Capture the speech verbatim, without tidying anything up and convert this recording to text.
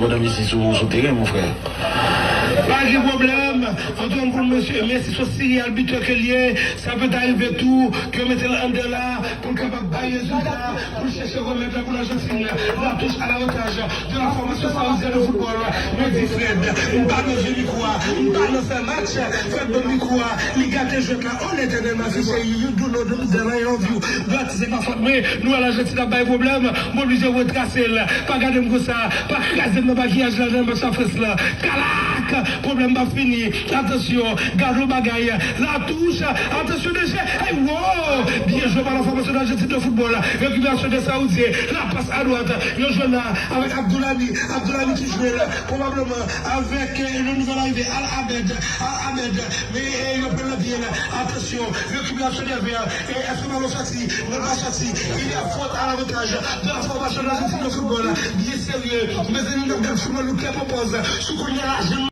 Bonòm isi sou, sou teren, mon frè. Pa gen pwoblèm. Antoine Paul, mesye, Messi se yon serial bitè ke l ye. Sa pèt arive tou ke yo mete l anndan la pou l kapab bay rezilta, pou l chèche remèt la pou Lajantin. La touche à l'avantage de la Formation Saoudienne de Football. Mwen di Fred, m pa nan jwe mikwo a, m pa nan fè match. Fred ban m mikwo a, li gate jwèt la. Oh, Letènèl, ma fille chérie, you do know that I love you. But se pa fòt mwen, nou wè Lajantin ap bay pwoblèm, m oblije retrase l. Pa gade m konsa, pa kraze m nan makiyaj la nan match Lafrans lan. Kalak! Pwoblèm p ap fini. Atansyon, gade yon bagay. La touche, atansyon danje. Hey, wow! Byen jwe pa la Formation Argentine de football. Récupération des Saoudiens. La passe à droite. Yo jwenn la avèk Abdoulhami. Abdoulhami ki jwe la. Probablement avec euh, le nouvel arrivé, Al Ahmed. Al Ahmed. Men euh, yo pran nan pye la. Atansyon. Récupération des Verts. E èske balon soti? Mwen pa soti. Il y a faute à l'avantage de la Formation Argentine de football. Byen serye. Mezanmi, n ap gade football nou trè pwopoz. Sou kounye a,